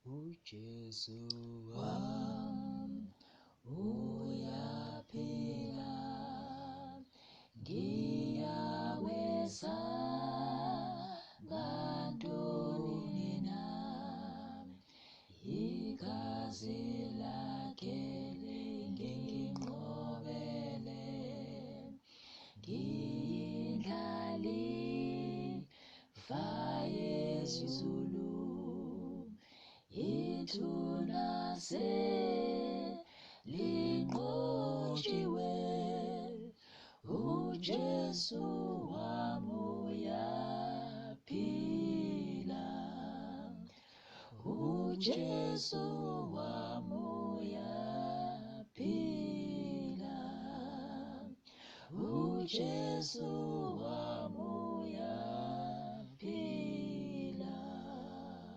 uJesu wami uyaphila, ngiyakwesaba ntoni na? Igazi lakhe linginqobele, ngiyindlalifa yezulu, ithuna selinqotshiwe, uJesu wami uyaphila, uJesu wami uyaphila, uJesu